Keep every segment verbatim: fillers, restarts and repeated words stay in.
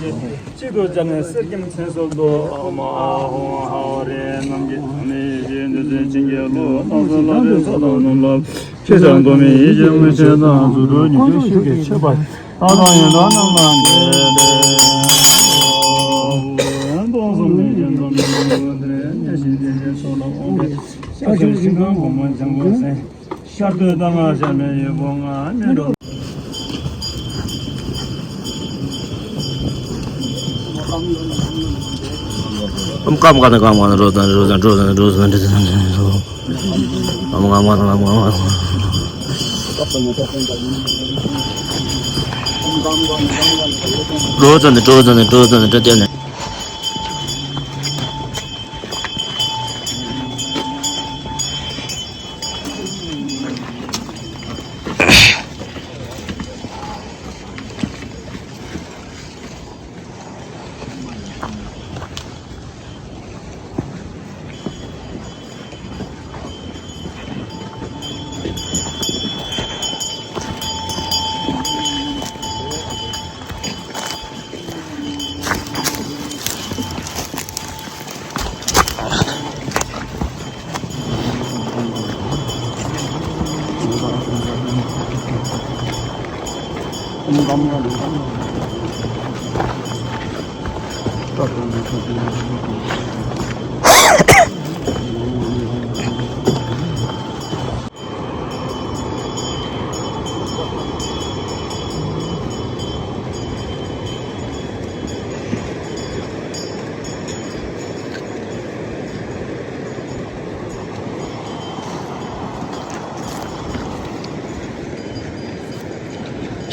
གཅིག་ཏུ་སྦྱར་ནས་གསེར་སྐྱེམས་མཚན་གསོལ་དུ། ཨ་མ་ཧོ་ཧ་རེ་རྣམས་ཀྱི་ཐ་མའི་ཡེ་ཤེས་འདི་ཚེ་བྱིན་གྱིས་རློབས། ལྷ་ས་ལྷ་རེ་ས་དང་ནུབ་ལ་ཁྱེད་ཅག་མགོན་མེད་ཡིད་ཀྱི་ལུས་ཤེས་དང་། རྫུ་འཕྲུལ་ཉི་ཤུ་ཤུགས་ཀྱིས་མཆོད་པ། ད་ལྟ་ཡང་དག་རྣམས་ལ་འདྲེན་ཏེ། སྟོང་གསུམ་ལས་ཀྱི་འཛུམ་གྱི་ངོ་བོ་དེར་གནས་ཤིང་རྒྱན་ཆེན་ཚོགས་ལ་དབང་པོ་ཤ་ཆེན་ཤིང་ཁམས་གོང་མ་ལྗང་གུ་ཟེར། ཤར་དུས་ལྟ་ང་ཤར་མའི་ཡུལ་པོ་ང་སྨིན་འགྲོ། ཨམ་ཀམ་ཀ་ན་ཀམ་ཀ་ན་རོ་ཙ་ན་རོ་ཙ་ན་རོ་ཙ་ན་རོ་ཙ་ན་རོ་ཙ་ན་རོ་ཙ་ན་རོ་ཙ་ན་རོ། ཨམ་ཀམ་ཀ་ན་ཀམ་ཀ་ན་ཀམ་ཀ་ན། རོ་ཙ་ན་རོ་ཙ་ན་རོ་ཙ་ན་རོ་ཙ་ན།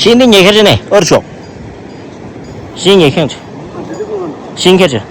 ཤིང་འདི་ཉེ་ཁེར་ནས་ཨོར་ཤོག་ཤིང་ཉེ་ཁེར། ཤིང་ཁེར།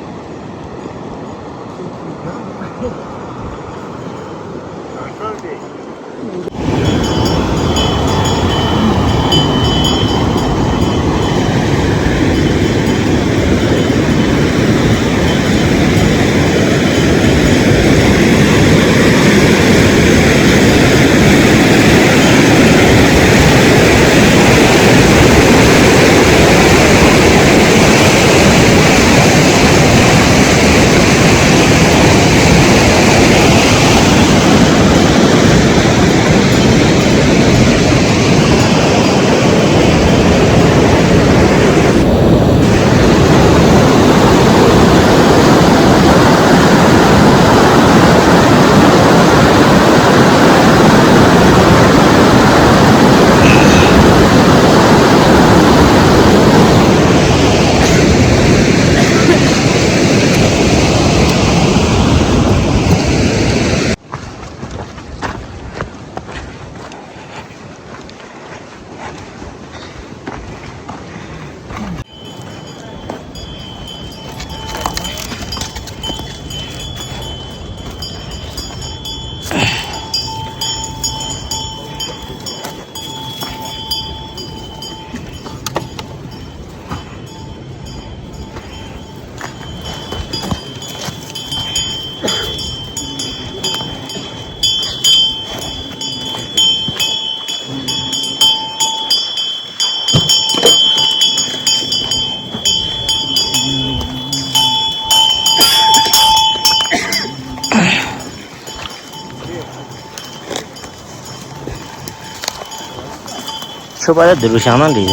ཆོས་པ་ལ་འདི་རུ་བཞག་ན་འགྲིག་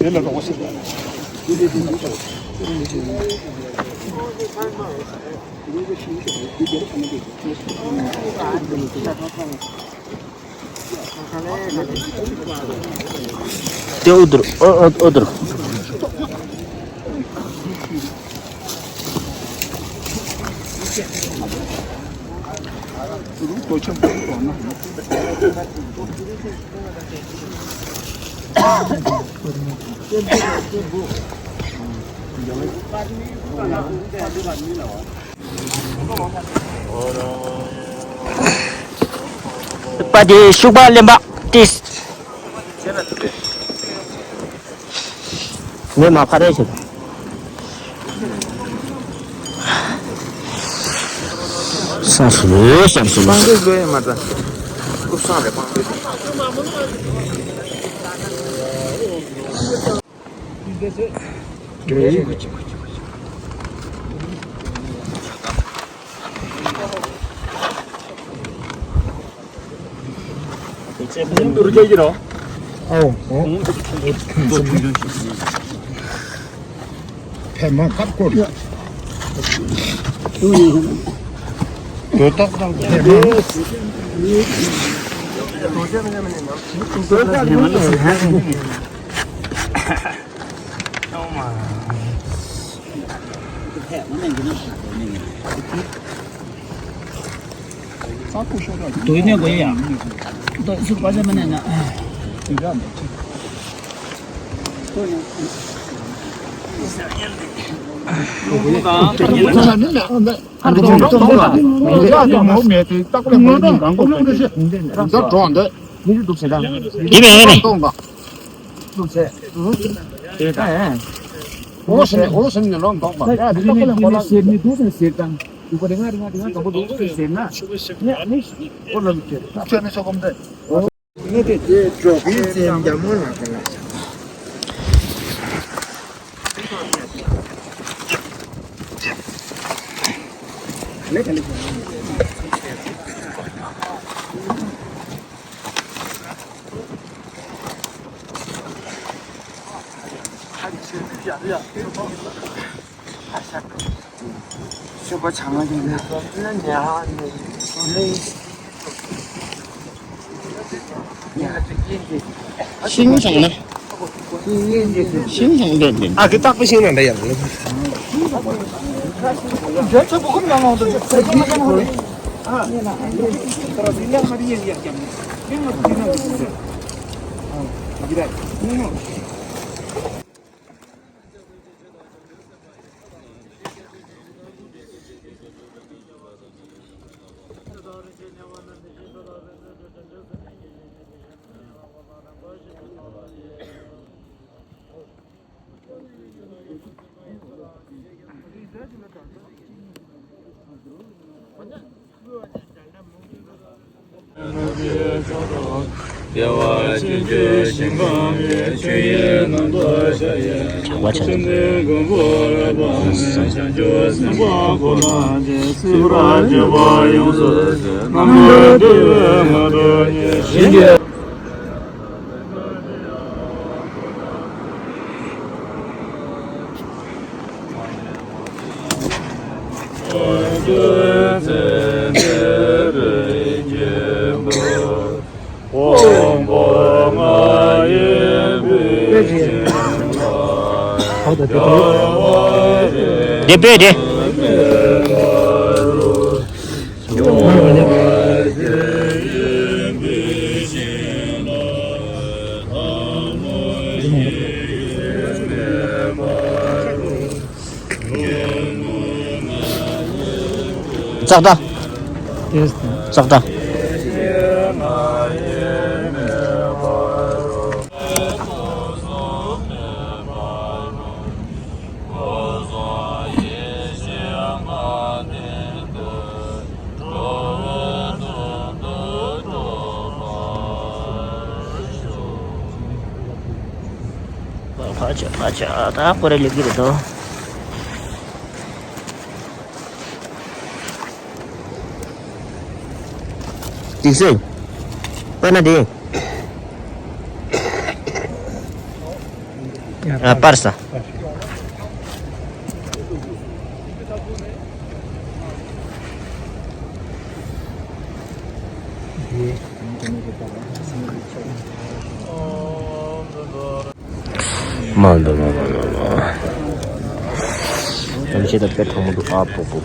རེད། དེ་ཨུ་དུར་ཨོ་ཨོ་ཨུ་དུར། པ་དེ་ཤུག་པ་གླེན་པ་ཏིས། ངས་མ་ཕ་རེ་ཞིག་ས་སུ་ལོས་ཤམ་སུ་ལོས། སང་རེ་པང་། ཨོ། ཕེབས་མ་ཁབ་སྐོར། དོ་ཏག་ཏག་ཕེབས་མ། དོ་ནས་གོ་ཡ། དོ་སུ་པ་ཟ་མ་ནས་ན། འདི་བས་ནས། འོ་ཟེར་འོ་ཟེར་ནས་ལོག་འདུག་པ། ཡ་འདི་ལྟ་བུ་ལ་གོ་ལ་ཟེར་ནི་འདུག་ཟེར་ཟེར་དང་། འདུག་པ་རེ་ང་རེ་ང་རེ་ང་དང་པོ་འདུག་ཟེར་ཟེར་ན། ཡ་ནི་ཁོ་ལ་མི་ཁྱོད་ཁྱོད་ནི་ཚོ་གོམ་དེ། ངས་དེ་དེ་འགྲོ་གི་ཡིན་ཟེར་རྒྱ་མོ་ལ་གོ་ལ། ཤིང་བྱང་ན། ཤིང་བྱང་འདོད་འདོད། ཨ་ཁུ་སྟག་པ་ཤིང་ན་འདྲ་ཡང་། དེ་པས་དེ། ཙག་སྒྲ། ཙག་སྒྲ། ཕ་ཆ་ཕ་ཆ་ད་ཁོ་རེ་ལེགས་ཀྱི་རེད་དོ། ཏིག་སེ། པ་ན་དེ། ཨ་པར་ས། མ་འདུག་མ་མ་མ་མ། ཐམས་ཅད་ད་དཔེ་གྲོགས་མོ་འདུག་ཨ་པོ་པོ།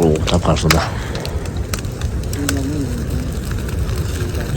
ཨོ་ད་ཕར་སོང་ད།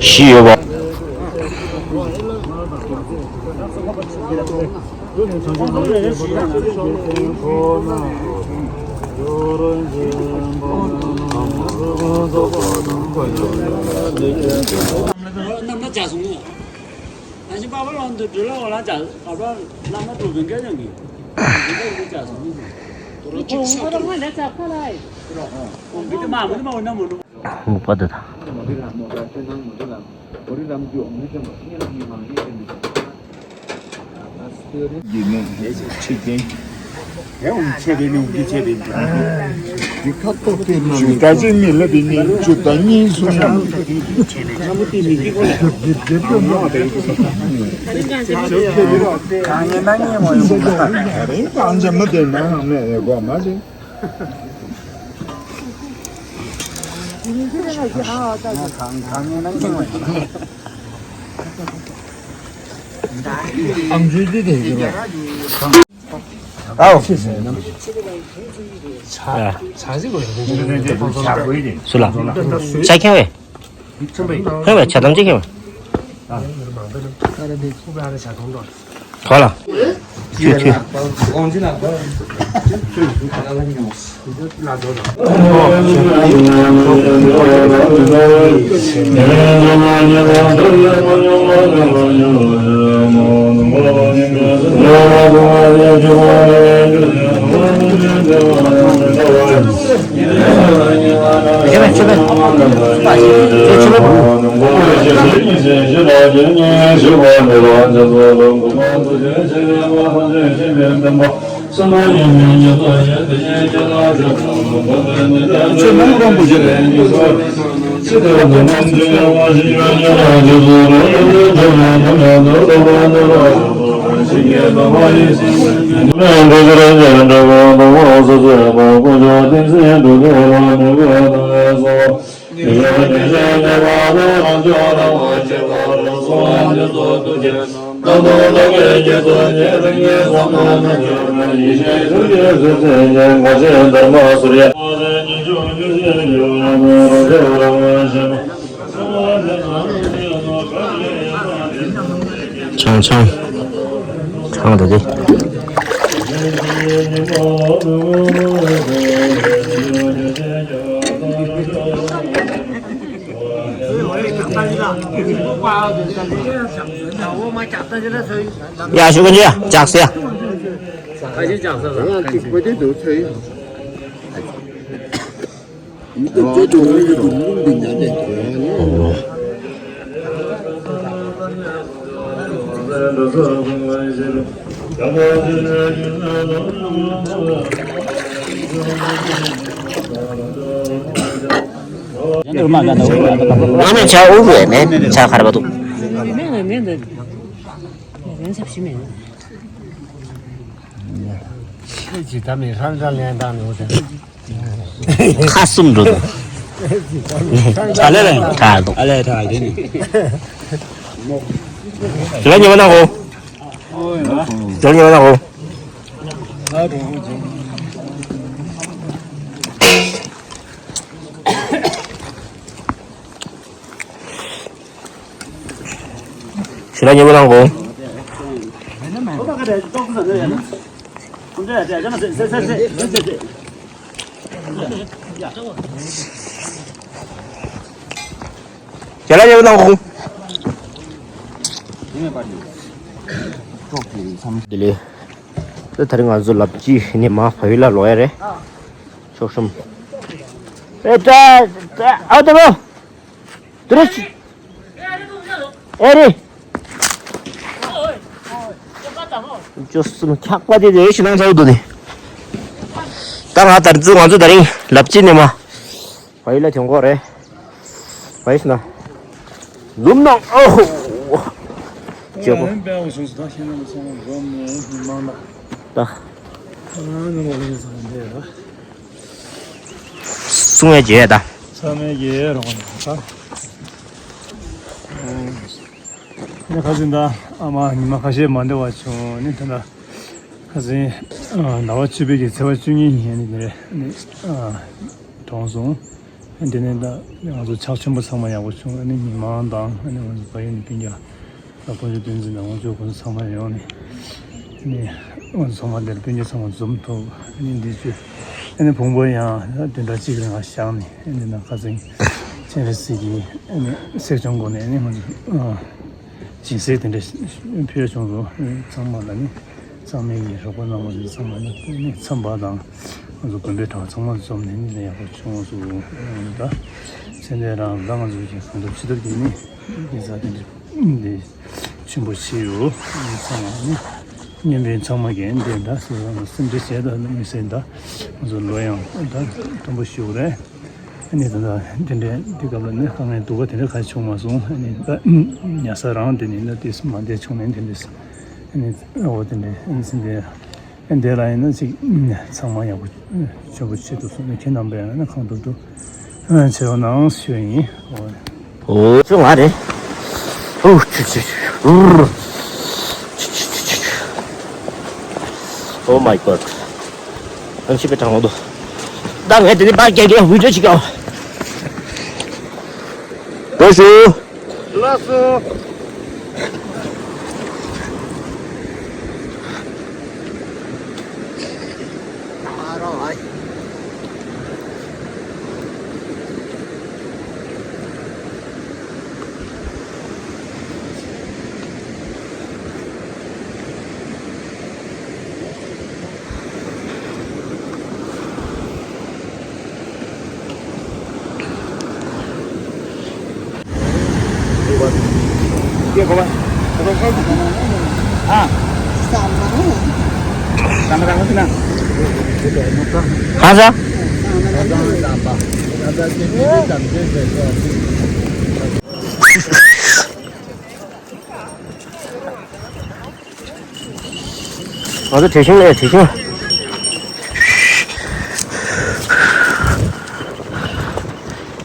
ཤི་ཡོད་པ། ཨའོ། སུ་ལ། ཇ་ཁྱེར་བས། ཁྱེར་བས་ཇ་དམ་ཅིག་ཁྱེར་བས། ག་ལ། ཁྱོད་ཁྱོད། ཆང་ཆང་། ཆང་དེ་དེ། ཡ་ཞུ་གི་འཇུ་ཡ་ཇག་སི་ཡ། ཡང་ཅིག་པ་དེ་དུ་ཚོས། ཨ་མས་ཇ་དབུགས་བས་མེད་ཇ་ཁར་བ་འདུག་ཁ་གསུམ་འགྲོ་འདུག་གྲ་ལས་རེད། གྲ་འདུག་ཨ་ལས་གྲ་དེ་ནི། དེ་ལ་ཉི་མ་ནག་གོ། དེ་ལ་ཉི་མ་ནག་གོ། ཞི་ལ་ཉེ་པོ་དང་གོ། ཞི་ལ་ཉེ་པོ་དང་གོ། དེ་ལས། ད་དེ་རིང་ང་ཚོ་ལབ་ཀྱི་ནི་མ་བ་ཡུལ་ལ་ལོག་ཡ་རེད། ཆོག་གསུམ། ཨེ་ཏྲ་ཏྲ་ཨ་ཏ་ལོ། དུ་རེ་ཆི། ཨེ་རེ། ཅོ་སུ་མ་འཁྱག་པ་དེ་དེ་ཞི་ནང་ཚ་བོ་འདུག་ནི། ད་ང་ད་ཚོ་ང་ཚོ་དེ་རིང་ལབ་ཅི་ནི་མ། བ་ཡི་ལ་དོན་གོ་རེད། བ་ཡི་ཤི་ན། ལུམ་ནང་ཨོ་ཧོ། ཅོ་གོ། ད། སུང་ཡ་ཇེ་ད། ཚང་མས་རྒྱལ་རོགས་གནང་། ནི་ཁ་སང་ད་ཨ་མ་ཉི་མ་ཁ་ཤས་མ་བདེ་བ་བྱུང་ནི་ད་ལྟ་ཁ་སང་ཟླ་བ་བཅུ་པའི་གི་ཚེས་པ་བཅུ་གཉིས་ཉིན་ནི་དེ་རེད་ནི་གྲོངས་སོང་། དེ་ནས་ད་ང་ཚོ་ཕྱག་མཆོད་པ་ཚང་མ་ཡག་པོ་བྱུང་ནི་ཉི་མ་དང་ནི་ང་ཚོ་བ་ཡུལ་ནི་སྤུན་ཀྱག་ད་དཀོན་མཆོག་བསྟན་འཛིན་དང་དབང་ཕྱུག་ཁོང་ཚོ་ཚང་མ་ཡོང་ནས། ནས་ང་ཚོ་ཚང་མ་འདིར་སྤུན་ཀྱག་ཚང་མ་འཛོམས་ཐུབ་ནས་འདི་ཚོ་ནས་བོང་བུ་ཡང་བདུན་ཕྲག་གཅིག་རིང་ལ་བཞག་ནས་ནས་ན་ཁ་སང་སྤྱན་རས་གཟིགས་ཀྱི་ནས་གསེར་སྦྱངས་སྒོ་ནས་ནས་ང་ཚོ་སྦྱིན་སྲེག་དེ་འདྲ་ཕུལ་བྱུང་རུང་ཚང་མ་ལ་ནི་ཚང་མས་ཀྱི་རོགས་པ་གནང་བ་ཚང་མ་ནི་ཚན་པ་དང་ང་ཚོ་དགོན་པའི་གྲྭ་པ་ཚང་མ་འཛོམས་ནས་ནི་ཡག་པོ་བྱུང་སོང་། ད་ཚེ་འདས་རང་ད་ང་ཚོ་ཀྱི་གང་ཐུབ་ཅི་ཐུབ་ཀྱིས་ནི་དེ་ཚ་དེ་འདྲ་འདི། ཆེན་པོ་ཞིག་ཡོད། ཚང་མ་ནི་མཉམ་པའི་ཚང་མ་གིས་འདི་འདྲ་སེ་བ་ལ་སེམས་ཁྲལ་བྱས་ད་མི་སེམས་ད་ང་ཚོ་ལོ་ཡང་ད་མཐོན་པོ་ཞིག་རེད། ཨ་ནི་ད་ལྟ་འདི་འདྲའི་འདི་སྐབས་ལ་ནི་དཀའ་ངལ་སྡུག་པ་དེ་འདྲ་ག་བྱུང་མ་སོང་། ཨ་ནི་ད་ཉལ་ས་རང་དེ་ནི་ན་དེ་སུ་མ་བསྡད་བྱུང་ནས་དེ་འདྲས་ཨ་ནི་འོ་དེ་འདྲས་ཨ་ནི་སེམས་པའི་ཨ་འདི་ལ་ཡིན་ན་ཅིག་ཚང་མ་ཡག་པོ་ཆོས་པོ་ཆེད་དུ་སོང་ནས་ཁྱེད་རྣམ་པས་ཡང་ན་གང་ཐུབ་ཐུབ་ ཨ་ཚེ་ནང་ཞུ་ཡིན། ཨོ་ཚོ་ང་རེད། ཨོ་ཆུ་ཆུ་ཆུ། Oh my god. ཨ་ཆི་པེ་དྲང་བོ་དོ། ད་ངས་དེ་ནི་པར་རྒྱག་གི་ཡ་བི་ཌིའོ་ཅིག་ཨ། ལགས་སོ། ལགས་སོ། གང་ཟག་ང་ཚོ་བྲེ་ཤིང་ལས་བྲེ་ཤིང་།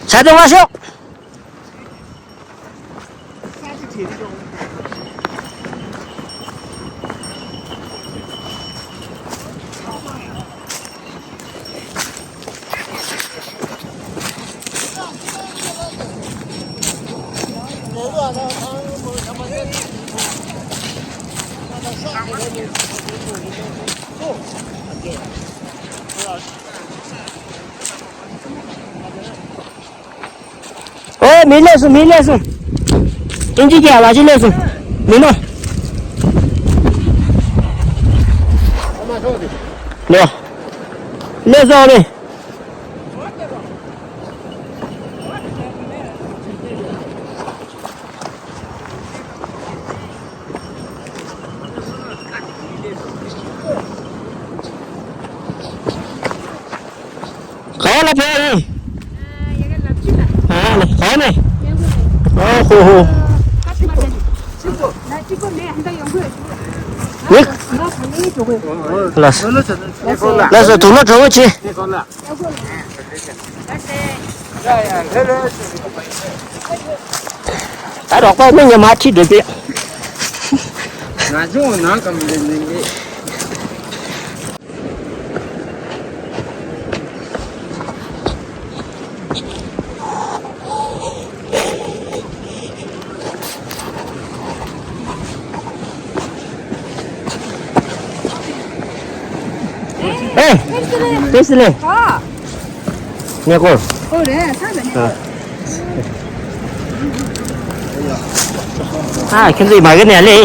ཆ་དེ་མ་ཤོག་ཨོ་མི་སླེབས་སོང་། མི་སླེབས་སོང་། ཨིན་ཇི་སྐད་བ་ཅི་སླེབས་སོང་། མི་ནོ། ལོ། སླེབས་སོང་མི། ག་བ་ལ་ཕེབས་ཡིན། ཨ་ལ་ག་ནས། ཨ་ཧོ་ཧོ། ལགས། ལགས་སོ། དུག་ལོག་གྲོགས་པོ་ཆེ། ད་རོགས་པ་མི་ཉི་མ་ཁྲིད་འགྲོ་པས། ང་ཚོ་ནང་གམ་ལས་ནས་ངས། ཨེ། ཏེ་སི་ལེ། ཨ། ཉེ་སྐོར། ཨོ་རེད། ས་རེད། ཨ། ཁྱོད་ཚོ་ཡི་མ་གི་ནས་ལེ།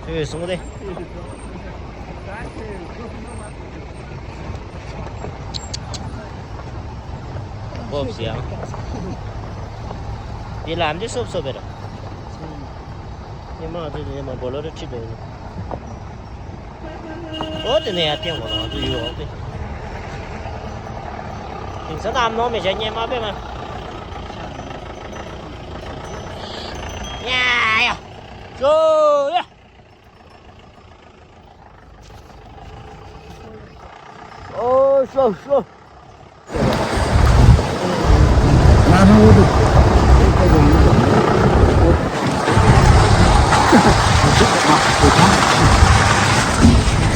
ཁྱོད་སོང་སྟེ། སྤོབས་ཡང་། འདི་ལམ་འདི་སོབ་སོབ་རེད། ཉི་མ་འདི་ཉི་མ་སྦོ་ལོ་རེ་ཁྲིད་འདུག་ཨོ་དེ་ནས་ཡར་བསྟན་དགོས་ལ་ང་ཚོ་ཡོད་འོག་དེ། དེང་སང་ནམ་ནོར་མི་བྱ་སྙེ་མ་པས་མ། ཡ་ཡ། ཅོ་ཡ། ཨོ་ཤོ་ཤོ།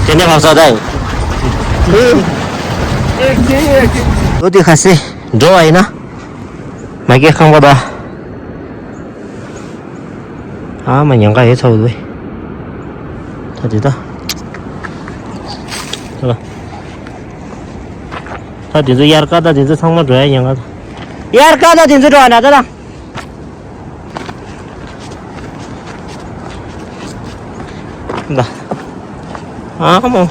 དེ་ནས་བབས་ས་ད་ཡིན། ལོ་དེ་ཁ་སེ་འགྲོ་བ་ཡིན་ན། མ་སྐྱེས་ཁང་པ་ད། ཨ་མ་ཉང་ག་ཡོད་ཚ་བོ་ལོས། ད་དེ་ད། ད་ལ། ད་དེ་ཚོ་དབྱར་ཁ་ད་དེ་ཚོ་ཚང་མ་འགྲོ་ཡ་ཉང་ག་ད། དབྱར་ཁ་ད་དེ་ཚོ་འགྲོ་ཡ་ན་ད་ད། ད། ཨ་མོ།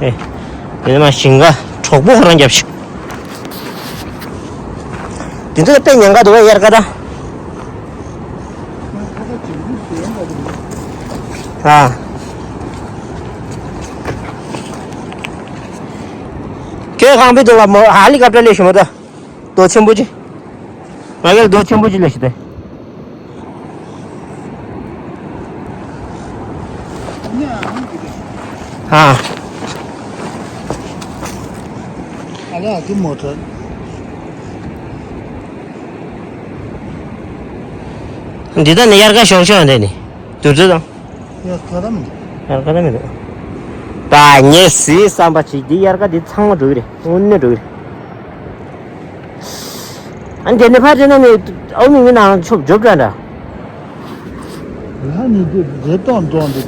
ཨེ། དེ་ནས་མ་ཞིང་ཁ་གྲོགས་པོ་ཁོ་རང་རྒྱབ་ཤིག་དེ་ཚོ་དཔེ་ཉེན་ཁ་འདུག་པས་དབྱར་ཁ་ད། ཨ། ཁྱོད་ཁང་པའི་སྟེང་ལ་མོ་ཧེ་ལི་ཀོབ་ཊར་སླེབས་ཤོག་མོ་ད། རྡོ་ཆེན་པོ་ཅིག་ང་གིས་རྡོ་ཆེན་པོ་ཅིག་སླེབས་ཤོག་དེ། ཨ། ཨ་ལ་ཨ་ཀི་མོ་ཊར། འདི་ད་ནི་དབྱར་ཁ་ཤོར་ཤོར་འདི་ནི། དུས་ཚོད་དང་། དབྱར་ཁ་ད་མི་འདུག་དབྱར་ཁ་ད་མི་འདུག་ད་ངས་ཟིག་བསམ་པ་ཅིག་འདི་དབྱར་ཁ་འདི་ཚང་མ་འགྲོ་གི་རེད། དངོས་གནས་འགྲོ་གི་རེད། ཨ་ནི་དེ་ནས་ཕར་བྱས་ན་ནི་ཨའུ་མི་མི་ནང་ཆོབ་འཇོབ་འདྲ་འདྲ། ང་ནི་དེ་རེ་སྟོང་འགྲོ་འདུག་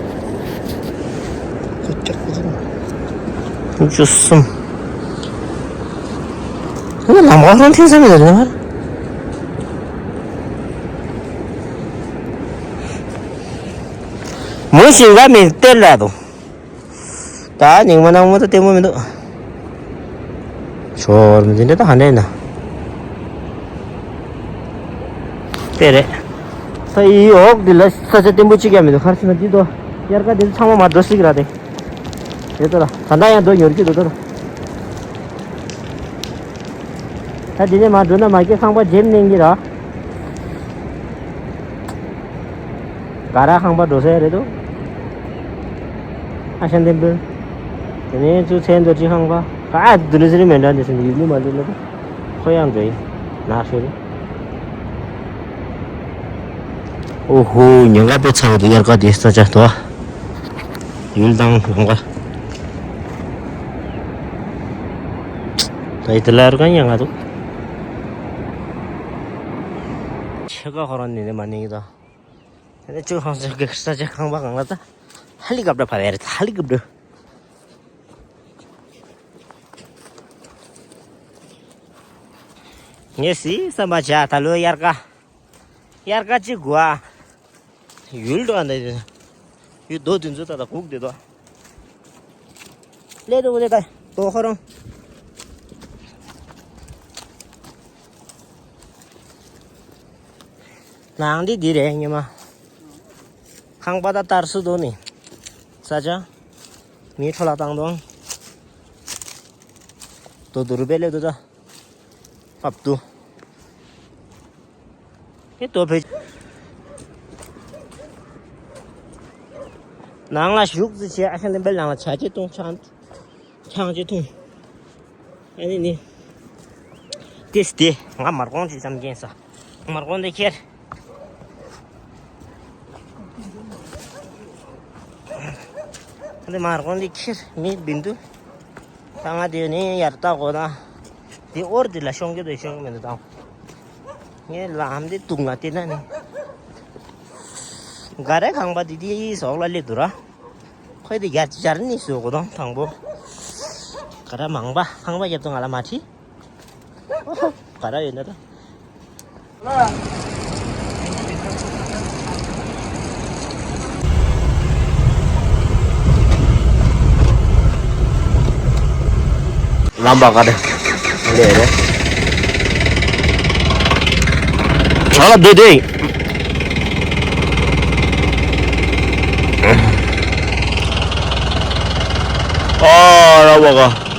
ཁོ་ཀྱག་ཁོ་ཚོ། བཅུ་གསུམ། ཨ་ནི་ལམ་ཁ་རང་ཐིང་ས་མེད་རེད་ན། མོ་ཞིག་ང་མི་སྟེར་ལ་དོ། ད་ཉིན་མ་ནང་མོ་ད་ལྟད་མོ་མི་འདུག་ཞོར་མི་འདི་འདྲ་ད་ཧ་འདྲ་ཡིན་ན། དེ་རེད། ས་ཡི་འོག་འདི་ལ་ས་ཆ་བརྟན་པོ་གཅིག་ཀྱང་མི་འདུག་ཁར་ཕྱིན་ན་འདི་དོ། དབྱར་ཁ་འདི་ཚང་མ་མར་འགྲོ་སྲིད་ཀྱི་ར་དེ། དེ་ལྟ་ལ་ད་ལྟ་ཡང་འགྲོ་ཉོར་གྱི་འདུག་ད་ལྟ། ད་འདི་ནས་མར་འགྲོ་ན་མ་སྐྱེས་ཁང་པ་འཇེམ་གནས་ཀྱི་ར། ག་ར་ཁང་པ་འགྲོ་ས་ཡ་རེད་དོ། ཨ་ཤ་འདེམ་པོ། དེ་ནས་ཚུར་ཚན་རྡོ་རྗེ་ཁང་པ། ག་འདི་ནས་ཟེར་མེད་འདྲ་འདི་ཟེར་ཡུལ་མི་མ་འདི་ལ་དོ། ཁོ་ཡང་འགྲོ་ཡི། ནག་ཤོད་རེད། ཨོ་ཧོ་ཉེན་ཁ་དཔེ་ཚ་བ་འདུག་དབྱར་ཁ་དེ་ས་ཆ་དོ། ཡུལ་དང་ལམ་ཁ། ད་ཡི་དེ་ལ་དབྱར་ཁ་ཉེན་ཁ་འདུག་ཁྱེད་ཀ་ཁོ་རང་ནི་ནི་མ་ནི་ཡི་ད། དེ་ནས་ཅུ་ཧང་སོ་གི་ས་ཆ་ཁང་པ་གང་ལ་ད། ཧ་ལི་ཀབ་ཊར་ཕ་བེ་རེད་ཧ་ལི་ཀབ་ཊར། ངས་སི་བསམ་པ་བྱ་ད་ལོ་དབྱར་ཁ། དབྱར་ཁ་གཅིག་དགོས་ཨ། ཡུལ་འགྲོ་ཨ་འདི། ཡུལ་རྡོ་དེ་ཚོ་ད་ད་གུག་དེ་དོ། ལས་དོ་དེ་ད་དོ་ཁོ་རང་། ནང་འདི་འདི་རེད་ཉི་མ། ཁང་པ་ད་ལྟར་སུ་དོ་ནི། ས་ཆ། མི་འཕྲོ་ལ་བཏང་དོ། དོ་དུ་རུ་པེ་ལེ་དུ་ད། ཨབ་ཏུ། ཨེ་དོ་བེ། ནང་ལ་ཞུགས་ཟི་བྱས་ཨ་ཤ་འདི་འབེལ་ནང་ལ་ཆ་ཅེ་ཏུང་ཆང་། ཆང་ཅེ་ཏུང་། ཨ་ནི་ནི། ཏིས་ཏི་ང་མར་གོང་ཅིག་ཙམ་རྒྱན་ས། མར་གོང་འདི་ཁྱེར། འདི་མར་གོང་འདི་ཁྱེར་མི་བིན་དུ། ད་ང་དེ་ནི་ཡར་ལྟ་གོ་ན། དེ་ཨོར་དེ་ལ་ཤོང་གི་དེ་ཤོང་གི་མི་འདུག་དང་། ངས་ལམ་དེ་དུག་ང་དེ་ན་ནི། ག་རེ་ཁང་པ་དེ་དེ་ཡི་ཟོག་ལ་སླེབས་འདུག་ར། ཁོས་དེ་རྒྱ་ཆར་ནི་བཟོས་གོ་དང་དང་པོ། ག་ར་མང་པ་ཁང་པ་རྒྱབ་ཏུ་ང་ལ་མ་ཁྲིད། ག་ར་ཡོད་ན་ད། ལམ་པ་ག་རེ་ལས་རེད། ཆ་ལ་སྡོད་དེ། ཨ་ར་བ་ག